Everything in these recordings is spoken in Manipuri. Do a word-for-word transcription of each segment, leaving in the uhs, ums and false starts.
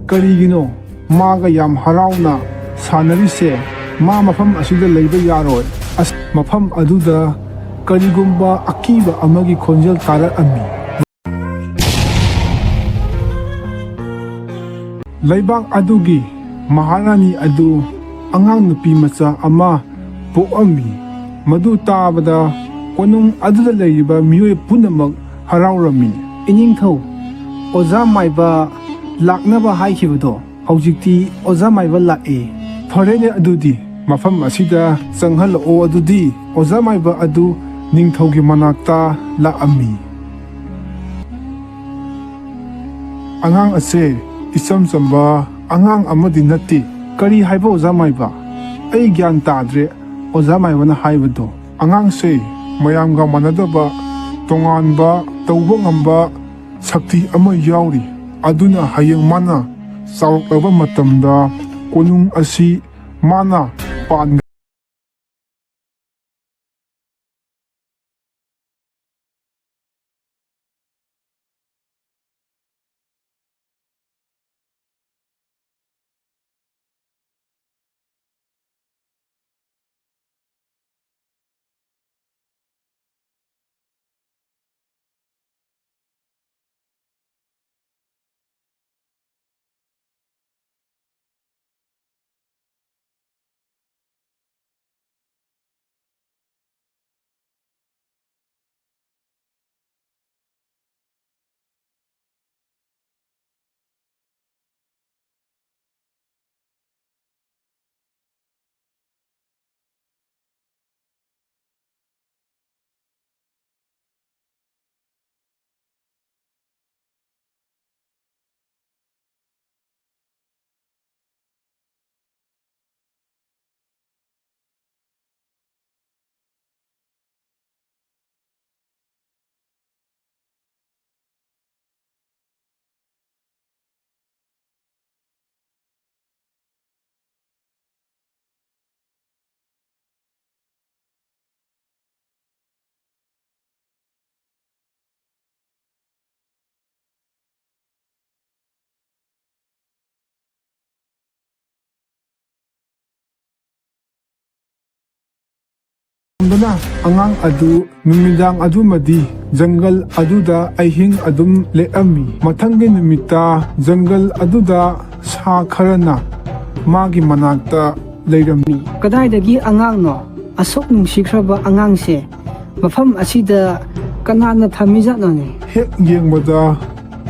"ꯀꯔꯤꯒꯤꯅꯣ ꯃꯥꯒ ꯌꯥꯝ ꯍꯔꯥꯎꯅ ꯁꯥꯟꯅꯔꯤꯁꯦ? ꯃꯥ ꯃꯐꯝ ꯑꯁꯤꯗ ꯂꯩꯕ ꯌꯥꯔꯣꯏ!" ꯑꯁ, ꯃꯐꯝ ꯑꯗꯨꯗ ꯀꯔꯤꯒꯨꯝꯕ ꯑꯀꯤꯕ ꯑꯃꯒꯤ ꯈꯣꯟꯖꯦꯜ ꯇꯥꯔꯛꯑꯝꯃꯤ꯫ ꯂꯩꯕꯥꯛ ꯑꯗꯨꯒꯤ ꯃꯍꯥꯔꯥꯅꯤ ꯑꯗꯨ ꯑꯉꯥꯡ ꯅꯨꯄꯤ ꯃꯆꯥ ꯑꯃ ꯄꯣꯛꯑꯝꯃꯤ꯫ ꯃꯗꯨ ꯇꯥꯕꯗ ꯀꯣꯅꯨꯡ ꯑꯗꯨꯗ ꯂꯩꯔꯤꯕ ꯃꯤꯑꯣꯏ ꯄꯨꯝꯅꯃꯛ ꯍꯔꯥꯎꯔꯝꯃꯤ꯫ "ꯏꯅꯤꯡꯊꯧ, ꯑꯣꯖꯥ ꯃꯥꯏꯕ ꯂꯥꯛꯅꯕ ꯍꯥꯏꯈꯤꯕꯗꯣ, ꯍꯧꯖꯤꯛꯇꯤ ꯑꯣꯖꯥ ꯃꯥꯏꯕ ꯂꯥꯛꯑꯦ꯫ ꯐꯔꯦꯅꯦ, ꯑꯗꯨꯗꯤ ꯃꯐꯝ ꯑꯁꯤꯗ ꯆꯪꯍꯜꯂꯛꯑꯣ꯫" ꯑꯗꯨꯗꯤ ꯑꯣꯖꯥ ꯃꯥꯏꯕ ꯑꯗꯨ ꯅꯤꯡꯊꯧꯒꯤ ꯃꯅꯥꯛꯇ ꯂꯥꯛꯑꯝꯃꯤ꯫ "ꯑꯉꯥꯡ ꯑꯁꯦ ꯏꯆꯝ ꯆꯝꯕ ꯑꯉꯥꯡ ꯑꯃꯗꯤ ꯅꯠꯇꯦ꯫" "ꯀꯔꯤ ꯍꯥꯏꯕ, ꯑꯣꯖꯥ ꯃꯥꯏꯕ? ꯑꯩ ꯒ꯭ꯌꯥꯟ ꯇꯥꯗ꯭ꯔꯦ ꯑꯣꯖꯥ ꯃꯥꯏꯕꯅ ꯍꯥꯏꯕꯗꯣ꯫" "ꯑꯉꯥꯡꯁꯦ ꯃꯌꯥꯝꯒ ꯃꯥꯟꯅꯗꯕ, ꯇꯣꯉꯥꯟꯕ, ꯇꯧꯕ ꯉꯝꯕ ꯁꯛꯇꯤ ꯑꯃ ꯌꯥꯎꯔꯤ꯫ ꯑꯗꯨꯅ ꯍꯌꯦꯡ ꯃꯥꯅ ꯆꯥꯎꯔꯛꯂꯕ ꯃꯇꯝꯗ ꯀꯣꯅꯨꯡ ꯑꯁꯤ ꯃꯥꯅ ꯄꯥꯟꯒꯅꯤ꯫" ꯇꯧꯗꯨꯅ ꯑꯉꯥꯡ ꯑꯗꯨ ꯅꯨꯃꯤꯗꯥꯡ ꯑꯗꯨꯃꯗꯤ ꯖꯪꯒꯜ ꯑꯗꯨꯗ ꯑꯍꯤꯡ ꯑꯗꯨꯝ ꯂꯦꯛꯂꯝꯃꯤ꯫ ꯃꯊꯪꯒꯤ ꯅꯨꯃꯤꯠꯇ ꯖꯪꯒꯜ ꯑꯗꯨꯗ ꯁꯥ ꯈꯔꯅ ꯃꯥꯒꯤ ꯃꯅꯥꯛꯇ ꯂꯩꯔꯝꯃꯤ꯫ "ꯀꯗꯥꯏꯗꯒꯤ ꯑꯉꯥꯡꯅꯣ? ꯑꯁꯨꯛ ꯅꯨꯡꯁꯤꯈ꯭ꯔꯕ ꯑꯉꯥꯡꯁꯦ ꯃꯐꯝ ꯑꯁꯤꯗ ꯀꯅꯥꯅ ꯊꯝꯃꯤꯖꯥꯠꯅꯣꯅꯦ?" ꯍꯦꯛ ꯌꯦꯡꯕꯗ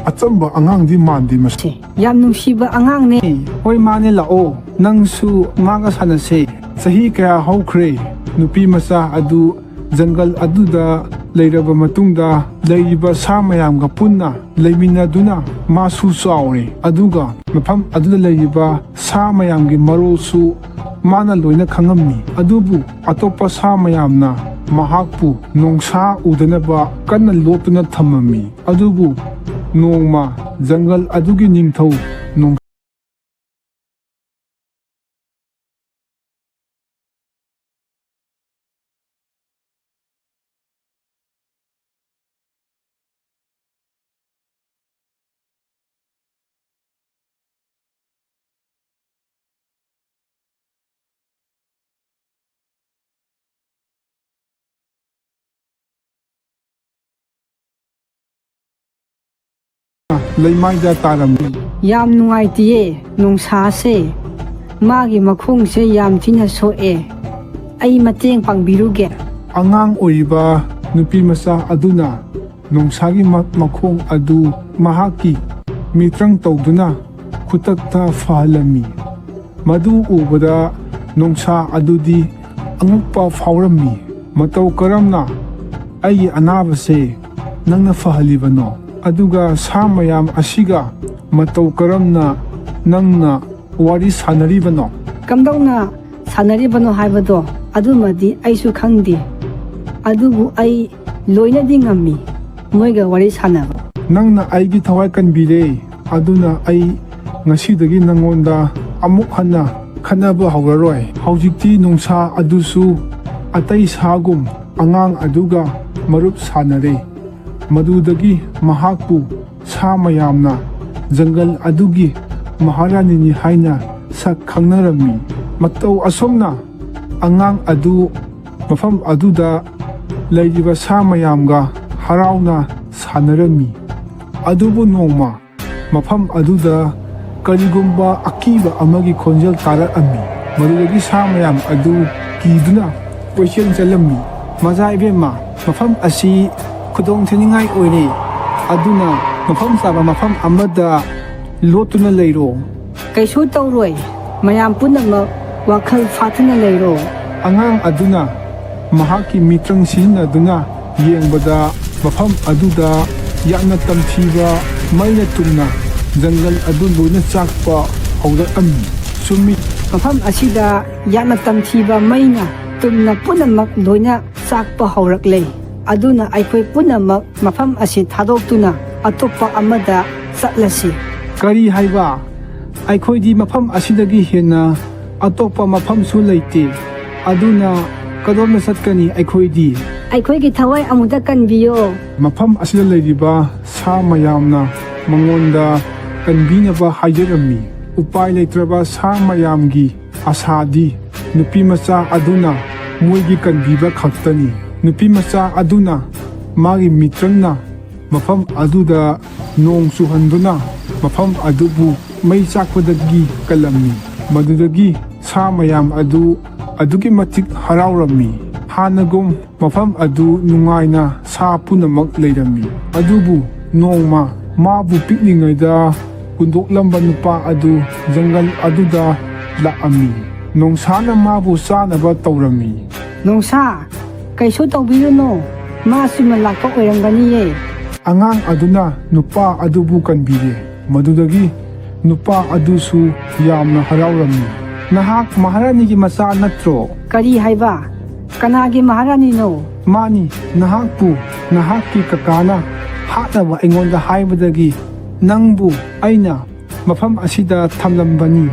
ꯑꯆꯝꯕ ꯑꯉꯥꯡꯗꯤ ꯃꯥꯟꯗꯦ ꯃꯁꯤ꯫ "ꯌꯥꯝ ꯅꯨꯡꯁꯤꯕ ꯑꯉꯥꯡꯅꯦ꯫ ꯍꯣꯏ, ꯃꯥꯅꯦ, ꯂꯥꯛꯑꯣ, ꯅꯪꯁꯨ ꯃꯥꯒ ꯁꯥꯟꯅꯁꯦ꯫ ꯆꯍꯤ ꯀꯌꯥ ꯍꯧꯈ꯭ꯔꯦ?" ꯅꯨꯄꯤ ꯃꯆꯥ ꯑꯗꯨ ꯖꯪꯒꯜ ꯑꯗꯨꯗ ꯂꯩꯔꯕ ꯃꯇꯨꯡꯗ, ꯂꯩꯔꯤꯕ ꯁꯥ ꯃꯌꯥꯝꯒ ꯄꯨꯟꯅ ꯂꯩꯃꯤꯟꯅꯗꯨꯅ ꯃꯥꯁꯨ ꯆꯥꯎꯔꯦ꯫ ꯑꯗꯨꯒ ꯃꯐꯝ ꯑꯗꯨꯗ ꯂꯩꯔꯤꯕ ꯁꯥ ꯃꯌꯥꯝꯒꯤ ꯃꯔꯣꯜꯁꯨ ꯃꯥꯅ ꯂꯣꯏꯅ ꯈꯪꯉꯝꯃꯤ꯫ ꯑꯗꯨꯕꯨ ꯑꯇꯣꯞꯄ ꯁꯥ ꯃꯌꯥꯝꯅ ꯃꯍꯥꯛꯄꯨ ꯅꯣꯡꯁꯥ ꯎꯗꯅꯕ ꯀꯟꯅ ꯂꯣꯠꯇꯨꯅ ꯊꯝꯃꯝꯃꯤ꯫ ꯑꯗꯨꯕꯨ ꯅꯣꯡꯃ ꯖꯪꯒꯜ ꯑꯗꯨꯒꯤ ꯅꯤꯡꯊꯧ ꯅꯣꯡ- ꯂꯩꯃꯥꯏꯗ ꯇꯥꯔꯝꯃꯤ꯫ "ꯌꯥꯝ ꯅꯨꯡꯉꯥꯏꯇꯤꯌꯦ, ꯅꯣꯡꯁꯥꯁꯦ꯫ ꯃꯥꯒꯤ ꯃꯈꯣꯡꯁꯦ ꯌꯥꯝ ꯊꯤꯅ ꯁꯣꯛꯑꯦ꯫ ꯑꯩ ꯃꯇꯦꯡ ꯄꯥꯡꯕꯤꯔꯨꯒꯦ?" ꯑꯉꯥꯡ ꯑꯣꯏꯔꯤꯕ ꯅꯨꯄꯤ ꯃꯆꯥ ꯑꯗꯨꯅ ꯅꯣꯡꯁꯥꯒꯤ ꯃ-, ꯃꯈꯣꯡ ꯑꯗꯨ ꯃꯍꯥꯛꯀꯤ ꯃꯤꯇ꯭ꯔꯪ ꯇꯧꯗꯨꯅ ꯈꯨꯗꯛꯇ ꯐꯍꯜꯂꯝꯃꯤ꯫ ꯃꯗꯨ ꯎꯕꯗ ꯅꯣꯡꯁꯥ ꯑꯗꯨꯗꯤ ꯑꯉꯛꯄ ꯐꯥꯎꯔꯝꯃꯤ꯫ "ꯃꯇꯧ ꯀꯔꯝꯅ ꯑꯩꯒꯤ ꯑꯅꯥꯕꯁꯦ ꯅꯪꯅ ꯐꯍꯜꯂꯤꯕꯅꯣ? ꯑꯗꯨꯒ ꯁꯥ ꯃꯌꯥꯝ ꯑꯁꯤꯒ ꯃꯇꯧ ꯀꯔꯝꯅ ꯅꯪꯅ ꯋꯥꯔꯤ ꯁꯥꯟꯅꯔꯤꯕꯅꯣ?" "ꯀꯝꯗꯧꯅ ꯁꯥꯟꯅꯔꯤꯕꯅꯣ ꯍꯥꯏꯕꯗꯣ ꯑꯗꯨꯃꯗꯤ ꯑꯩꯁꯨ ꯈꯪꯗꯦ꯫ ꯑꯗꯨꯕꯨ ꯑꯩ ꯂꯣꯏꯅꯗꯤ ꯉꯝꯃꯤ ꯃꯣꯏꯒ ꯋꯥꯔꯤ ꯁꯥꯟꯅꯕ꯫" "ꯅꯪꯅ ꯑꯩꯒꯤ ꯊꯋꯥꯏ ꯀꯟꯕꯤꯔꯦ꯫ ꯑꯗꯨꯅ ꯑꯩ ꯉꯁꯤꯗꯒꯤ ꯅꯪꯉꯣꯟꯗ ꯑꯃꯨꯛ ꯍꯟꯅ ꯈꯠꯅꯕ ꯍꯧꯔꯔꯣꯏ꯫" ꯍꯧꯖꯤꯛꯇꯤ ꯅꯣꯡꯁꯥ ꯑꯗꯨꯁꯨ ꯑꯇꯩ ꯁꯥꯒꯨꯝ ꯑꯉꯥꯡ ꯑꯗꯨꯒ ꯃꯔꯨꯞ ꯁꯥꯟꯅꯔꯦ꯫ ꯃꯗꯨꯗꯒꯤ ꯃꯍꯥꯛꯄꯨ ꯁꯥ ꯃꯌꯥꯝꯅ ꯖꯪꯒꯜ ꯑꯗꯨꯒꯤ ꯃꯍꯥꯔꯥꯅꯤꯅꯤ ꯍꯥꯏꯅ ꯁꯛ ꯈꯪꯅꯔꯝꯃꯤ꯫ ꯃꯇꯧ ꯑꯁꯨꯝꯅ ꯑꯉꯥꯡ ꯑꯗꯨ ꯃꯐꯝ ꯑꯗꯨꯗ ꯂꯩꯔꯤꯕ ꯁꯥ ꯃꯌꯥꯝꯒ ꯍꯔꯥꯎꯅ ꯁꯥꯟꯅꯔꯝꯃꯤ꯫ ꯑꯗꯨꯕꯨ ꯅꯣꯡꯃ ꯃꯐꯝ ꯑꯗꯨꯗ ꯀꯔꯤꯒꯨꯝꯕ ꯑꯀꯤꯕ ꯑꯃꯒꯤ ꯈꯣꯟꯖꯦꯜ ꯇꯥꯔꯛꯑꯝꯃꯤ꯫ ꯃꯗꯨꯗꯒꯤ ꯁꯥ ꯃꯌꯥꯝ ꯑꯗꯨ ꯀꯤꯗꯨꯅ ꯀꯣꯏꯆꯦꯟ ꯆꯠꯂꯝꯃꯤ꯫ "ꯃꯆꯥ ꯏꯕꯦꯝꯃ, ꯃꯐꯝ ꯑꯁꯤ ꯈꯨꯗꯣꯡꯊꯤꯅꯤꯡꯉꯥꯏ ꯑꯣꯏꯔꯦ, ꯑꯗꯨꯅ ꯃꯐꯝ ꯆꯥꯕ ꯃꯐꯝ ꯑꯃꯗ ꯂꯣꯠꯇꯨꯅ ꯂꯩꯔꯣ꯫ ꯀꯩꯁꯨ ꯇꯧꯔꯣꯏ, ꯃꯌꯥꯝ ꯄꯨꯝꯅꯃꯛ ꯋꯥꯈꯜ ꯐꯥꯊꯅ ꯂꯩꯔꯣ꯫" ꯑꯉꯥꯡ ꯑꯗꯨꯅ ꯃꯍꯥꯛꯀꯤ ꯃꯤꯇ꯭ꯔꯪ ꯁꯤꯖꯤꯟꯅꯗꯨꯅ ꯌꯦꯡꯕꯗ, ꯃꯐꯝ ꯑꯗꯨꯗ ꯌꯥꯝꯅ ꯇꯝꯊꯤꯕ ꯃꯩꯅ ꯇꯨꯝꯅ ꯖꯪꯒꯜ ꯑꯗꯨ ꯂꯣꯏꯅ ꯆꯥꯛꯄ ꯍꯧꯔꯛꯂꯝꯃꯤ꯫ "ꯆꯨꯝꯃꯤ, ꯃꯐꯝ ꯑꯁꯤꯗ ꯌꯥꯝꯅ ꯇꯝꯊꯤꯕ ꯃꯩꯅ ꯇꯨꯝꯅ ꯄꯨꯝꯅꯃꯛ ꯂꯣꯏꯅ ꯆꯥꯛꯄ ꯍꯧꯔꯛꯂꯦ꯫ ꯑꯗꯨꯅ ꯑꯩꯈꯣꯏ ꯄꯨꯝꯅꯃꯛ ꯃꯐꯝ ꯑꯁꯤ ꯊꯥꯗꯣꯛꯇꯨꯅ ꯑꯇꯣꯞꯄ ꯑꯃꯗ ꯆꯠꯂꯁꯤ꯫" "ꯀꯔꯤ ꯍꯥꯏꯕ? ꯑꯩꯈꯣꯏꯗꯤ ꯃꯐꯝ ꯑꯁꯤꯗꯒꯤ ꯍꯦꯟꯅ ꯑꯇꯣꯞꯄ ꯃꯐꯝꯁꯨ ꯂꯩꯇꯦ꯫ ꯑꯗꯨꯅ ꯀꯗꯣꯝꯗ ꯆꯠꯀꯅꯤ ꯑꯩꯈꯣꯏꯗꯤ?" "ꯑꯩꯈꯣꯏꯒꯤ ꯊꯋꯥꯏ ꯑꯃꯨꯛꯇ ꯀꯟꯕꯤꯌꯣ꯫" ꯃꯐꯝ ꯑꯁꯤꯗ ꯂꯩꯔꯤꯕ ꯁꯥ ꯃꯌꯥꯝꯅ ꯃꯉꯣꯟꯗ ꯀꯟꯕꯤꯅꯕ ꯍꯥꯏꯖꯔꯝꯃꯤ꯫ ꯎꯄꯥꯏ ꯂꯩꯇ꯭ꯔꯕ ꯁꯥ ꯃꯌꯥꯝꯒꯤ ꯑꯁꯥꯗꯤ ꯅꯨꯄꯤꯃꯆꯥ ꯑꯗꯨꯅ ꯃꯣꯏꯒꯤ ꯀꯟꯕꯤꯕ ꯈꯛꯇꯅꯤ꯫ ꯅꯨꯄꯤꯃꯆꯥ ꯑꯗꯨꯅ ꯃꯥꯒꯤ ꯃꯤꯇ꯭ꯔꯪꯅ ꯃꯐꯝ ꯑꯗꯨꯗ ꯅꯣꯡ ꯆꯨꯍꯟꯗꯨꯅ ꯃꯐꯝ ꯑꯗꯨꯕꯨ ꯃꯩ ꯆꯥꯛꯄꯗꯒꯤ ꯀꯜꯂꯝꯃꯤ꯫ ꯃꯗꯨꯗꯒꯤ ꯁꯥ ꯃꯌꯥꯝ ꯑꯗꯨ ꯑꯗꯨꯛꯀꯤ ꯃꯇꯤꯛ ꯍꯔꯥꯎꯔꯝꯃꯤ꯫ ꯍꯥꯟꯅꯒꯨꯝ ꯃꯐꯝ ꯑꯗꯨ ꯅꯨꯡꯉꯥꯏꯅ ꯁꯥ ꯄꯨꯝꯅꯃꯛ ꯂꯩꯔꯝꯃꯤ꯫ ꯑꯗꯨꯕꯨ ꯅꯣꯡꯃ ꯃꯥꯕꯨ ꯄꯤꯛꯂꯤꯉꯩꯗ ꯍꯨꯟꯗꯣꯛꯂꯝꯕ ꯅꯨꯄꯥ ꯑꯗꯨ ꯖꯪꯒꯜ ꯑꯗꯨꯗ ꯂꯥꯛꯑꯝꯃꯤ꯫ ꯅꯣꯡꯁꯥꯅ ꯃꯥꯕꯨ ꯆꯥꯅꯕ ꯇꯧꯔꯝꯃꯤ꯫ "ꯅꯣꯡꯁꯥ, ꯀꯩꯁꯨ ꯇꯧꯕꯤꯔꯨꯅꯨ, ꯃꯥ ꯆꯨꯝꯅ ꯂꯥꯛꯄ ꯑꯣꯏꯔꯝꯒꯅꯤꯌꯦ꯫" ꯑꯉꯥꯡ ꯑꯗꯨꯅ ꯅꯨꯄꯥ ꯑꯗꯨꯕꯨ ꯀꯟꯕꯤꯔꯦ꯫ ꯃꯗꯨꯗꯒꯤ ꯅꯨꯄꯥ ꯑꯗꯨꯁꯨ ꯌꯥꯝꯅ ꯍꯔꯥꯎꯔꯝꯃꯤ꯫ "ꯅꯍꯥꯛ ꯃꯍꯥꯔꯥꯅꯤꯒꯤ ꯃꯆꯥ ꯅꯠꯇ꯭ꯔꯣ?" "ꯀꯔꯤ ꯍꯥꯏꯕ? ꯀꯅꯥꯒꯤ ꯃꯍꯥꯔꯥꯅꯤꯅꯣ?" "ꯃꯥꯅꯤ, ꯅꯍꯥꯛꯄꯨ ꯅꯍꯥꯛꯀꯤ ꯀꯀꯥꯅ ꯍꯥꯠꯅꯕ ꯑꯩꯉꯣꯟꯗ ꯍꯥꯏꯕꯗꯒꯤ ꯅꯪꯕꯨ ꯑꯩꯅ ꯃꯐꯝ ꯑꯁꯤꯗ ꯊꯝꯂꯝꯕꯅꯤ꯫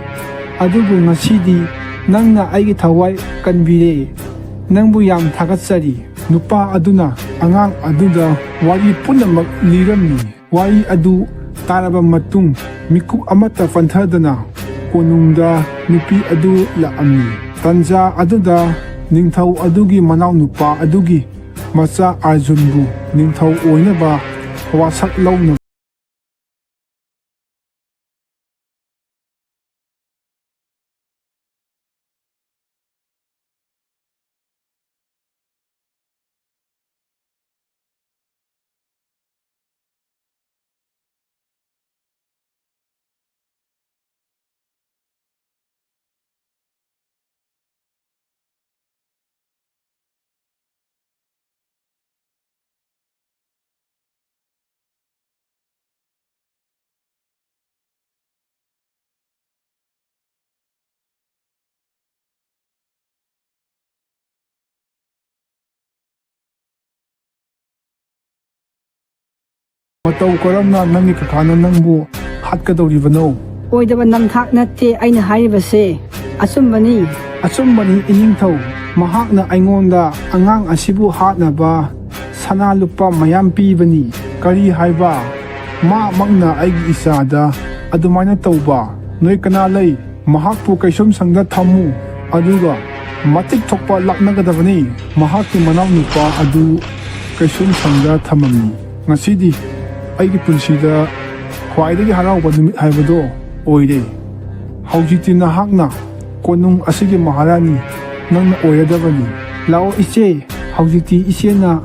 ꯑꯗꯨꯕꯨ ꯉꯁꯤꯗꯤ ꯅꯪꯅ ꯑꯩꯒꯤ ꯊꯋꯥꯏ ꯀꯟꯕꯤꯔꯦ꯫ ꯅꯪꯕꯨ ꯌꯥꯝ ꯊꯥꯒꯠꯆꯔꯤ꯫" ꯅꯨꯄꯥ ꯑꯗꯨꯅ ꯑꯉꯥꯡ ꯑꯗꯨꯗ ꯋꯥꯔꯤ ꯄꯨꯝꯅꯃꯛ ꯂꯤꯔꯝꯃꯤ꯫ ꯋꯥꯔꯤ ꯑꯗꯨ ꯇꯥꯔꯕ ꯃꯇꯨꯡ, ꯃꯤꯀꯨꯞ ꯑꯃꯠꯇ ꯄꯟꯊꯗꯅ ꯀꯣꯅꯨꯡꯗ ꯅꯨꯄꯤ ꯑꯗꯨ ꯂꯥꯛꯑꯝꯃꯤ꯫ ꯇꯟꯖꯥ ꯑꯗꯨꯗ ꯅꯤꯡꯊꯧ ꯑꯗꯨꯒꯤ ꯃꯅꯥꯎꯅꯨꯄꯥ ꯑꯗꯨꯒꯤ ꯃꯆꯥ ꯑꯔꯖꯨꯟꯕꯨ ꯅꯤꯡꯊꯧ ꯑꯣꯏꯅꯕ ꯋꯥꯁꯛ ꯂꯧꯅꯕ꯫ ꯃꯇꯧ ꯀꯔꯝꯅ ꯅꯪꯒꯤ ꯀꯀꯥꯅ ꯅꯪꯕꯨ ꯍꯥꯠꯀꯗꯧꯔꯤꯕꯅꯣ? ꯑꯣꯏꯗꯕ ꯅꯝꯊꯥꯛ ꯅꯠꯇꯦ ꯑꯩꯅ ꯍꯥꯏꯔꯤꯕꯁꯦ, ꯑꯆꯨꯝꯕꯅꯤ꯫ ꯑꯆꯨꯝꯕꯅꯤ, ꯏꯅꯤꯡꯊꯧ꯫ ꯃꯍꯥꯛꯅ ꯑꯩꯉꯣꯟꯗ ꯑꯉꯥꯡ ꯑꯁꯤꯕꯨ ꯍꯥꯠꯅꯕ ꯁꯅꯥ ꯂꯨꯄꯥ ꯃꯌꯥꯝ ꯄꯤꯕꯅꯤ꯫ ꯀꯔꯤ ꯍꯥꯏꯕ? ꯃꯥꯃꯛꯅ ꯑꯩꯒꯤ ꯏꯆꯥꯗ ꯑꯗꯨꯃꯥꯏꯅ ꯇꯧꯕ? ꯅꯣꯏ ꯀꯅꯥ ꯂꯩ? ꯃꯍꯥꯛꯄꯨ ꯀꯩꯁꯨꯝꯁꯪꯗ ꯊꯝꯃꯨ, ꯑꯗꯨꯒ ꯃꯇꯤꯛ ꯊꯣꯛꯄ ꯂꯥꯛꯅꯒꯗꯕꯅꯤ꯫ ꯃꯍꯥꯛꯀꯤ ꯃꯅꯥꯎꯅꯨꯄꯥ ꯑꯗꯨ ꯀꯩꯁꯨꯝꯁꯪꯗ ꯊꯝꯃꯝꯃꯤ꯫ ꯉꯁꯤꯗꯤ ꯑꯩꯒꯤ ꯄꯨꯟꯁꯤꯗ ꯈ꯭ꯋꯥꯏꯗꯒꯤ ꯍꯔꯥꯎꯕ ꯅꯨꯃꯤꯠ ꯍꯥꯏꯕꯗꯣ ꯑꯣꯏꯔꯦ꯫ ꯍꯧꯖꯤꯛꯇꯤ ꯅꯍꯥꯛꯅ ꯀꯣꯅꯨꯡ ꯑꯁꯤꯒꯤ ꯃꯍꯥꯔꯥꯅꯤ ꯅꯪꯅ ꯑꯣꯏꯔꯗꯕꯅꯤ꯫ ꯂꯥꯛꯑꯣ ꯏꯆꯦ, ꯍꯧꯖꯤꯛꯇꯤ ꯏꯆꯦꯅ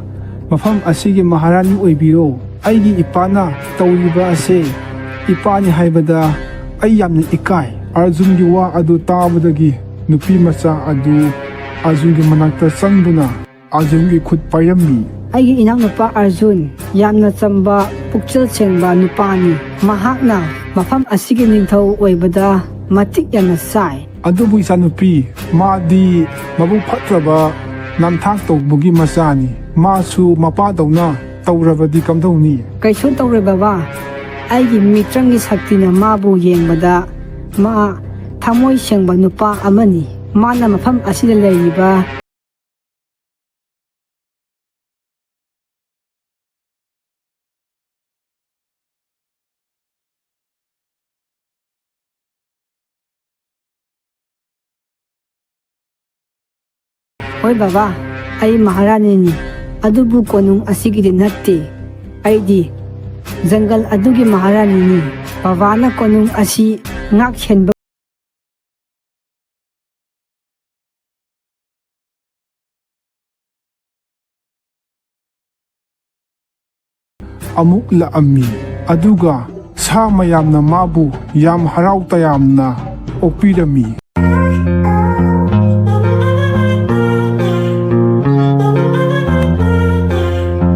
ꯃꯐꯝ ꯑꯁꯤꯒꯤ ꯃꯍꯥꯔꯥꯅꯤ ꯑꯣꯏꯕꯤꯔꯣ꯫ ꯑꯩꯒꯤ ꯏꯄꯥꯅ ꯇꯧꯔꯤꯕ ꯑꯁꯦ ꯏꯄꯥꯅꯤ ꯍꯥꯏꯕꯗ ꯑꯩ ꯌꯥꯝꯅ ꯏꯀꯥꯏ꯫ ꯑꯔꯖꯨꯟꯒꯤ ꯋꯥ ꯑꯗꯨ ꯇꯥꯕꯗꯒꯤ ꯅꯨꯄꯤ ꯃꯆꯥ ꯑꯗꯨ ꯑꯔꯖꯨꯟꯒꯤ ꯃꯅꯥꯛꯇ ꯆꯪꯗꯨꯅ ꯑꯔꯖꯨꯟꯒꯤ ꯈꯨꯠ ꯄꯥꯏꯔꯝꯃꯤ꯫ ꯑꯩꯒꯤ ꯏꯅꯥꯎꯅꯨꯄꯥ ꯑꯔꯖꯨꯟ ꯌꯥꯝꯅ ꯆꯝꯕ, ꯄꯨꯛꯆꯦꯜ ꯁꯦꯡꯕ ꯅꯨꯄꯥꯅꯤ꯫ ꯃꯍꯥꯛꯅ ꯃꯐꯝ ꯑꯁꯤꯒꯤ ꯅꯤꯡꯊꯧ ꯑꯣꯏꯕꯗ ꯃꯇꯤꯛ ꯌꯥꯝꯅ ꯆꯥꯏ꯫ ꯑꯗꯨꯕꯨ ꯏꯆꯥꯅꯨꯄꯤ, ꯃꯥꯗꯤ ꯃꯕꯨꯛ ꯐꯠꯇ꯭ꯔꯕ ꯅꯝꯊꯥꯛ ꯇꯧꯕꯒꯤ ꯃꯆꯥꯅꯤ꯫ ꯃꯥꯁꯨ ꯃꯄꯥꯗꯧꯅ ꯇꯧꯔꯕꯗꯤ ꯀꯝꯗꯧꯅꯤ? ꯀꯩꯁꯨ ꯇꯧꯔꯣꯏ ꯕꯕꯥ꯫ ꯑꯩꯒꯤ ꯃꯤꯇ꯭ꯔꯪꯒꯤ ꯁꯛꯇꯤꯅ ꯃꯥꯕꯨ ꯌꯦꯡꯕꯗ ꯃꯥ ꯊꯃꯣꯏ ꯁꯦꯡꯕ ꯅꯨꯄꯥ ꯑꯃꯅꯤ꯫ ꯃꯥꯅ ꯃꯐꯝ ꯑꯁꯤꯗ ꯂꯩꯔꯤꯕ ꯍꯣꯏ ꯕꯕꯥ, ꯑꯩ ꯃꯍꯥꯔꯥꯅꯤꯅꯤ, ꯑꯗꯨꯕꯨ ꯀꯣꯅꯨꯡ ꯑꯁꯤꯒꯤꯗꯤ ꯅꯠꯇꯦ꯫ ꯑꯩꯗꯤ ꯖꯪꯒꯜ ꯑꯗꯨꯒꯤ ꯃꯍꯥꯔꯥꯅꯤꯅꯤ꯫ ꯕꯕꯥꯅ ꯀꯣꯅꯨꯡ ꯑꯁꯤ ꯉꯥꯛ ꯁꯦꯟꯕ ꯑꯃꯨꯛ ꯂꯥꯛꯑꯝꯃꯤ꯫ ꯑꯗꯨꯒ ꯁꯥ ꯃꯌꯥꯝꯅ ꯃꯥꯕꯨ ꯌꯥꯝ ꯍꯔꯥꯎ ꯇꯌꯥꯝꯅ ꯑꯣꯛꯄꯤꯔꯝꯃꯤ꯫